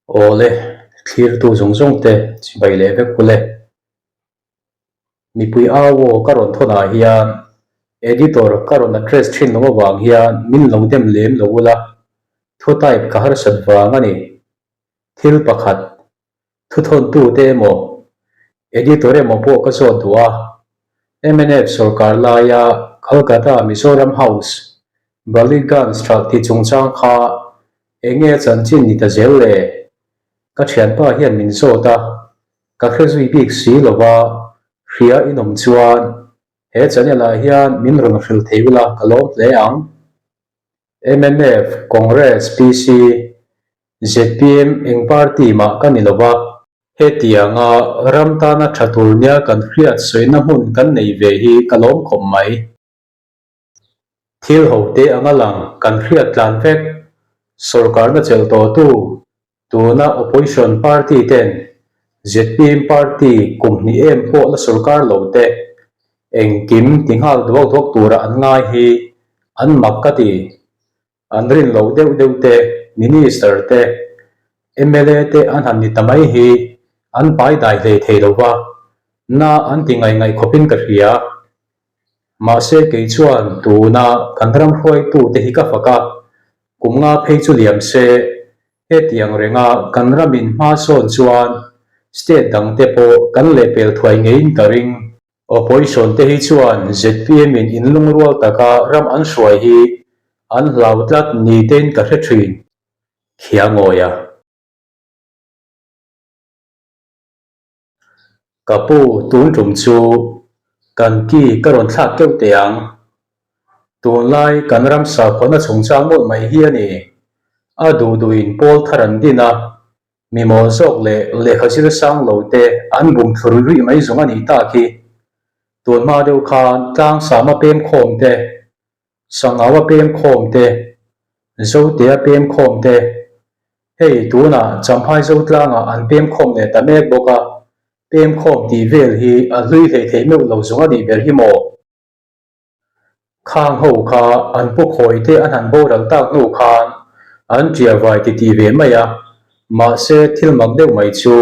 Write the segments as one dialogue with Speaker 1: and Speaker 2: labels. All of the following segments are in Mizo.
Speaker 1: Awle, thlirtu zawng zawng te chibai leh vek ule. Mipui au aw ka rawn thawnah hian editor ka rawn address thin lo avang hian min lo dem lem lo ula, thu type ka harsat vang a ni. Thil pakhat, Thuthawntute emaw, editor emaw pawh ka zawt duh a, mnf sorkar laia Calcutta Mizoram House, Ballygunge thalh tih chungchang kha eng nge a chanchin ni ta zel le? Ka thianpa hian min zawt a, ka hre zui bik si lo va, hria inawm chuan he channel ah hian min rawn hrilh thei ula ka lawm hle ang. Mnf, Congress, PC, Zpm eng party mah ka ni lo va. Hetianga ram tana tha tur nia kan hriat sawina hmun kan nei ve hi ka lawm khawp mai. Thil ho te anga lang kan hriat tlan vek. Sorkarna chelh tawhtu tuna opposition party ten zpm party kum hnih em pawh la sorkar lo te engkim ti nghal duak duak tura an ngai hi an mak ka ti. An rin loh deuh deuh te, Minister te, mla te an han ni ta mai hi an pai dai hlei thei lo va, na an ti ngaih ngaih khawpin ka hria. Mahse kei chuan tuna kan ram hruaitu te hi ka fak a, kum nga phei chu liam se, hetiang renga kan ramin hma sawn chuan state dang te pawh kan lehpel thuai ngeiin ka ring. Opposition te hi chuan zpm in inlungrual taka ram an hruai hi an hlau tlat ni tein ka hre thin, Khiangawi a. Ka pu tun tum chu kan ki ka rawn thlak keuh teh ang. Tunlai kan ram sakhawnna chungchang mawlh mai hi a ni. A duh duhin pawl thar an din a, Mi mawl zawk leh lehkha zir sang lo te an bum thlu rui rui mai zawng a nih tak hi. Tun hma deuh khan tlang sama pem khawm te, sangau a pem khawm te, zote a pem khawm te, hei tunah Champhai Zotlangah an pem khawm leh ta mek bawk a, pem khawm tih vel hi a hlui hlei thei meuh lo zawng a nih ber hi maw? Khang ho kha an pu khawi te an han boral tak hnu khan an ṭia vai ti ti ve mai a, mahse thil mak deuh mai chu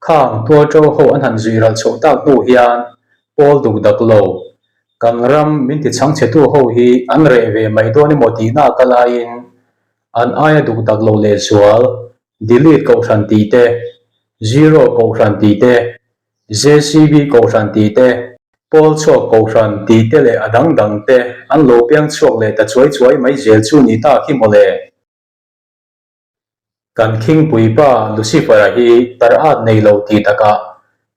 Speaker 1: khang tualṭo ho an han zui ral chhoh tak hnu hian pawl duk dak lo, kan ram min ti chhangchhetu ho hi an reh ve mai dawn emaw tihna ka laiin an aia duk dak lo lehzual, delete kohhran tih te, zero kohhran tih te, JCB Kohhran tih te, Pawl chhuak Kohhran tih te leh a dang dang te an lo piang chhuak leh ta chuai chuai mai zel chu ni ta khi mawle. Kan khingpui pa Lucifer-a hi tar at nei lo ti takah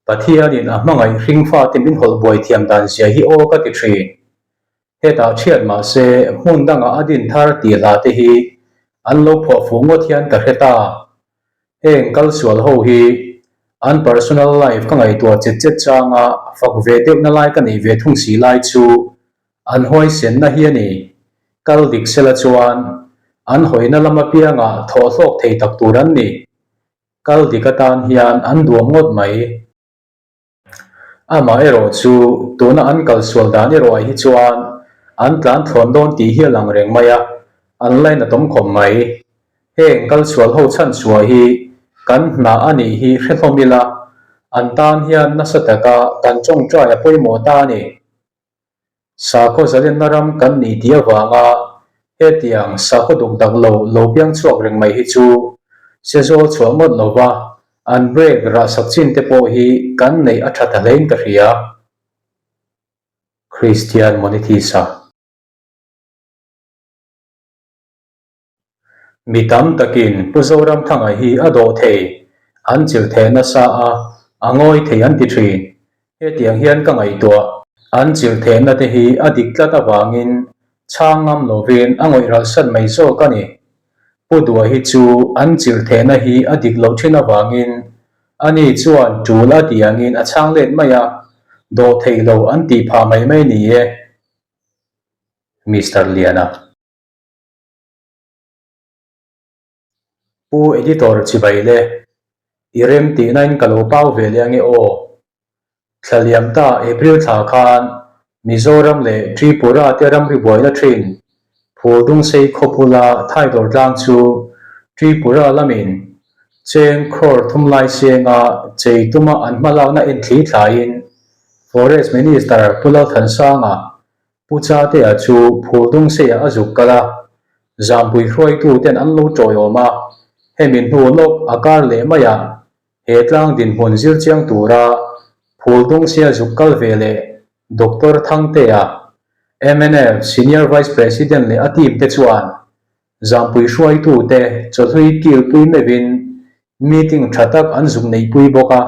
Speaker 1: Pathianin a hmangaih hringfate min hawlh buai thiam dan zia hi aw ka ti thin. Hetah thiat mah se hmun dangah a din thar tih hla te hi an lo phuah fuh ngawt hian ka hre ta. Heng kalsual ho hi an personal life ka ngaihtuah chet chet changa fak ve deuhna lai ka neih ve thung si lai chu an huaisenna hi a ni. Kal dik sela chuan an hawina lam apiangah thawh hlawk thei tak tur an ni. Kal dik atan hian an duam ngawt mai. Amaherawh chu tuna an kalsual dan erawh ah hi chuan an tlan thlawn dawn tih hi a lang reng mai a, an lainatawm khawp mai. Heng kalsual ho chhanchhuah hi kan hna a nih hi hre hlawm ila, an tan hian nasa taka kan tawngtai a pawimawh ta a ni. Sakhaw zalenna ram kan nih tih avanga hetiang sakhaw duk dak lo lo piang chhuak reng mai hi chu sezawl chhuah ngawt lova an break rahsak chin te pawh hi kan neih a tha ta hlein ka hria. Christian Monithisa. Mi tam takin Pu Zoramthanga hi a dawh thei, an chilh theh nasa a, a ngawi thei an ti thin. Hetiang hian ka ngaihtuah, an chilh thehna te hi a dik tlat avangin chhang ngam lovin a ngawih ralsan mai zawk a ni. Pu Dua hi chu an chilh thehna hi a dik loh thin avangin ani chuan tul a tih angin a chhang let mai a, dawh thei lo an tih phah mai mai ni e. Mister Liana. Pu Editor chibai le, i rem tihna in ka lo pau ve leh ange aw. Thla liam ta April thla khan Mizoram leh Tripura te ramri buaina thin Phuldungsei khawpula Thaidawr tlang chu Tripura lamin. Cheng crore thum lai senga chei tuma an hmalakna en thli thlaiin Forest Minister Pu Lalthansanga Pu Chatea chu Phuldungseiah a zuk kal a, Zampui hruaituten an lo tawiawm a, hemi hnu lawk a kar leh maiah he tlang dinhmun zir chiang tura Phuldungseia zuk kal ve leh Doctor Thangtea, mnf Senior Vice President leh a team te chuan Zampui hruaitute chawhlui kilpui meuhin meeting tha tak an zuk neihpui bawk a.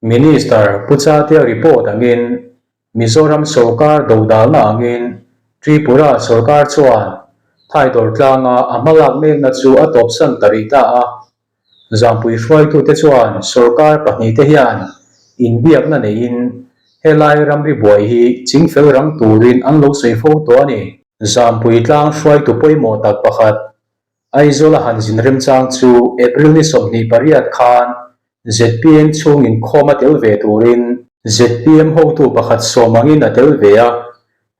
Speaker 1: Minister Pu Chatea report angin Mizoram sorkar dodalna angin Tripura sorkar chuan Thaidawr tlanga a hmalak mekna chu a tawpsan ta rih ta a. Zampui hruaitute chuan sorkar pahnihte hian inbiakna neiin helai ramri buai hi chingfel rang turin an lo sawi fo tawh a ni. Zampui tlang hruaitu pawimawh tak pakhat Aizawl a han zin remchang chu April ni 28 khan zpm chhung inkhawm a tel ve turin zpm hotu pakhat sawm angin a tel ve a,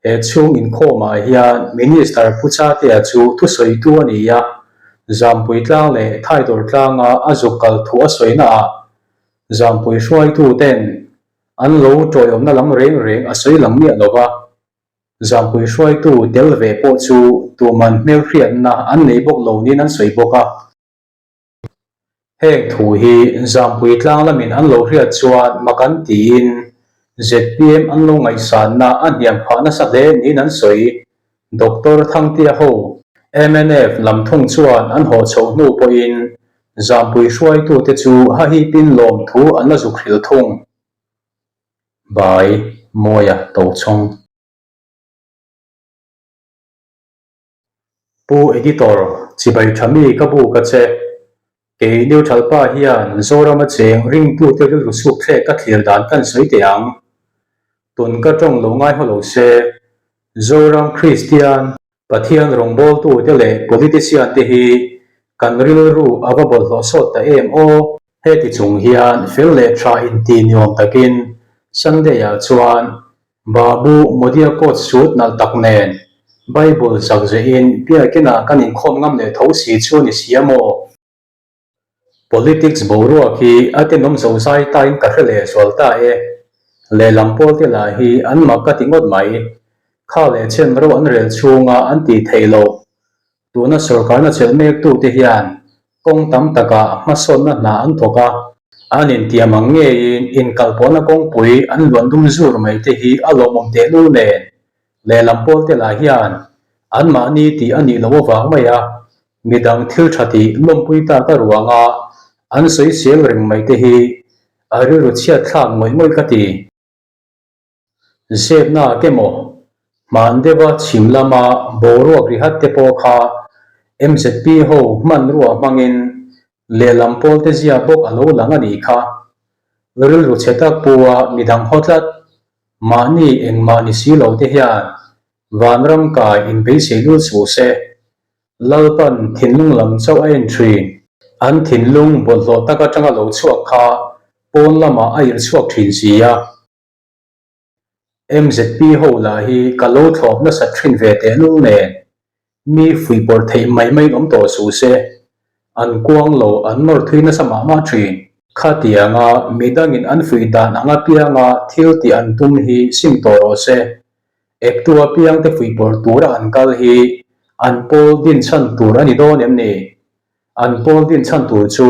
Speaker 1: he chhung inkhawmah hian Minister Pu Chatea chu thusawitu a ni a, Zampui tlang leh Thaidawr tlanga a zuk kal thu a sawinaah Zampui hruaituten an lo tawiawmna lam reng reng a sawi lang miah lo va. Zampui hruaitu tel ve pawh chu tuman hmelhriatna an nei bawk lo niin an sawi bawk a. Heng thu hi Zampui tlang lamin an lo hriat chuan mak an tiin zpm an lo ngaihsanna a hniam phah nasa hle niin an sawi. Doctor Thangtia ho, mnf lam thung chuan an haw chhoh hnu pawhin Zampui hruaitute chu hahipin lawmthu an la zuk hrilh thung. Bai Mawia Tochhawng. Pu Editor, Chibai tha mi ka bu ka che. Kei neutral pa hian Zorama cheng ringtute rilru suk thlek ka thlir dan kan sawi teh ang. Tun ka tawng lo ngai haw lo se, Zoram Kristian, Pathian rawngbawltute leh politician te hi kan rilru a va bawlhhlawh sawt ta em aw? Heti chung hian fel leh tha inti ni awm takin Sunday ah chuan Babu Modia coat suit nalh tak nen Bible zak zehin biakinah kan inkhawm ngam leh tho si chu a ni si a maw? Politics boruak hi a tenawm zo zai tain ka hre leh zual ta e. Lehlam pawl te lah hi an mak ka ti ngawt mai. Kha leh chen ro an rel chhunga an tih theih loh. Tuna sorkarna chelh mektute hian kawng tam takah hmasawnna hna an thawk a. An intiam ang ngeiin inkalpawhna kawngpui an luan dum zur mai te hi a lawmawm tehlul nen. Lehlam pawl te lah hian anmahni tih a nih loh avang mai a, Midang thil tha tih lawmpui tak a ruanga an sawisel reng mai te hi a rilru chhiat thlak ngawih ngawih ka ti. Zepna te maw? Hman deuha chhim lama boruak rihat te pawh kha mzp ho hmanrua hmangin lehlam pawl te zia bawk a lo lang a nih kha. Rilru chhe tak pua midang haw tlat, mahni engmah ni si lo te hian vanram kai inbeisei lul suh se. Lalpan thinlung lam chauh a en thin. An thinlung bawlhhlawh tak atanga lo chhuak kha pawn lamah a irh chhuak thin si a. Mzp ho lah hi ka lo thlawp nasat thin ve tehlul nen mi fuihpawrh theih mai maiin awm tawh suh se. An kuang lo an nawr thui nasa mah mah thin. Khatianga midangin an fuih dan ang apianga thil tih an tum hi sim tawh rawh se. Eptu apiangte fuihpawrh tura an kal hi an pawl din chhan tur a ni dawn em ni? An pawl din chhan tur chu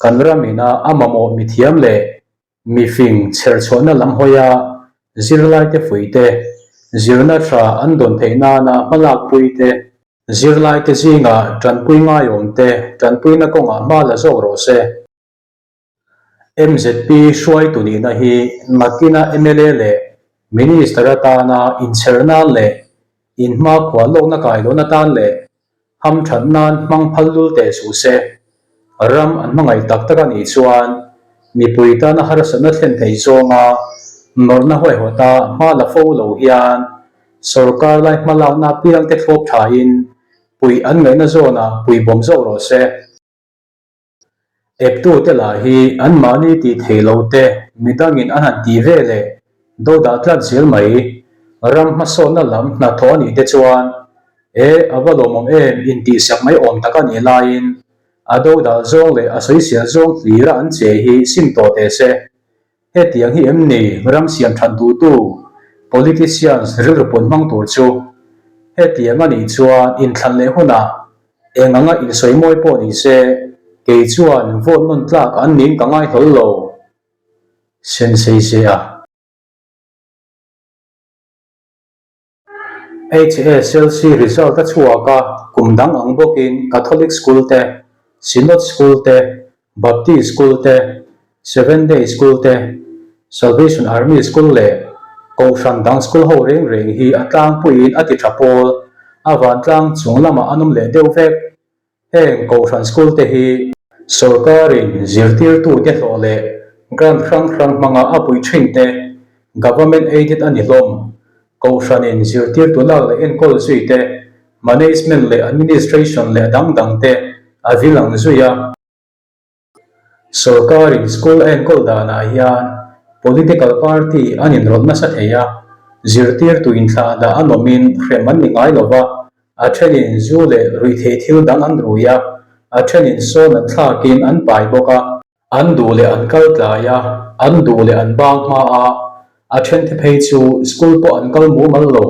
Speaker 1: kan ram ina a mamawh mithiam leh mifing chherchhuahna lam hawia zirlaite fuihte, zirna tha an dawn theih nana hmalakpui te, zirlaite zingah tanpui ngaiawmte tanpuina kawngah hma la zawk rawh se. Mzp hruaitu nihna hi nakina mla leh Minister atana inchher nan leh inhmakhua lawkna kailawn atan leh hamthat nan hmang phal lul teh suh se. Ram an hmangaih tak tak a nih chuan mipui tana harsatna thlen theih zawnga nawrhna huaihawta hma la fo lo hian sorkar lai hmalakna apiangte thlawp thain puih an ngaihna zawnah puibawm zawk rawh se. Eptute lah hi anmahni tih theih lo te midangin an han tih ve leh do dah tlat zel mai. Ram hmasawnna lam hnathawh a nih te chuan e a va lawmawm em intihsak mai awm tak a nih laiin. A dodal zawng leh a sawisel zawng hlira an che hi sim tawh teh se. Hetiang hi em ni ram siam that duhtu politicians rilru pun hmang tur chu? Hetiang a nih chuan inthlan leh hunah eng anga insawi mawi pawh ni se, kei chuan vote nawn tlak an ning ka ngai hlawl lo. Sensei se a. HSLC result a chhuak a, kum dang ang bawkin Catholic School te, Synod School te, Baptist School te, Seventh Day School te, Salvation Army School leh Kohhran dang school ho reng reng hi a tlangpuiin a ti tha pawl a vantlang chung lamah an awm leh deuh vek. Heng Kohhran School te hi sawrkarin zirtirtute hlawh leh grant hrang hrang hmanga a pui thin te, government aided a ni hlawm. Kohhranin zirtirtu lak leh enkawl zui te, management leh administration leh dang dang te a vil ang zui a. Sawrkarin school a enkawl danah hian political party an inrawlh nasa thei a, zirtirtu inthlah dah an awmin hrem an ni ngai lo va, a thenin zu leh ruihtheih thil dang an rui a, a thenin sawn an thlakin an pai bawk a. An duh leh an kal tlai a, an duh leh an bang hma a, a thente phei chu school pawh an kal mumal lo.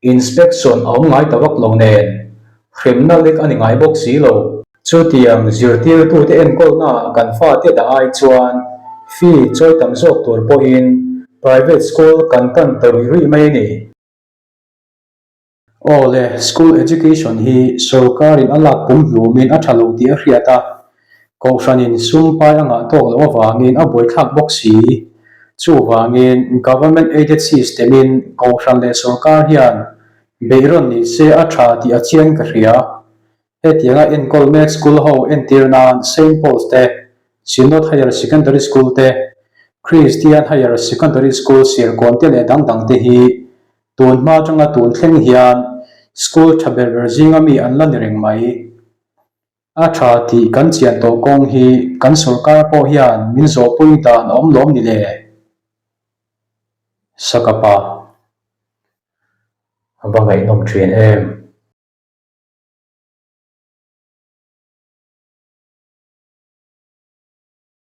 Speaker 1: Inspection a awm ngai ta vak lo nen, hremna lek a ni ngai bawk si lo. Chutiang zirtirtute enkawlnaah kan fate dah ai chuan fee chawi tam zawk tur pawhin private school kan tan ta ruih ruih mai a ni. Aw le, school education hi sorkarin a lak pum hlumin a tha lo tih a hriat a, kohhranin sum pai a ngah tawk loh avangin a buaithlak bawk si. Chuvangin government aided system-in kohhran leh sorkar hian beihrawn ni se a tha tih a chiang ka hria. Hetianga enkawl mek school ho entir nan Saint Paul's te, Synod Higher Secondary School te, Christian Higher Secondary School Serkawn te leh dang dang te hi tun hma atanga tun thleng hian school tha ber ber zinga mi an la ni reng mai. A tha tih kan chian tawh kawng hi kan sorkar pawh hian min zawhpui dan a awm lawm ni le? Sakapa. A va ngaihnawm thin em?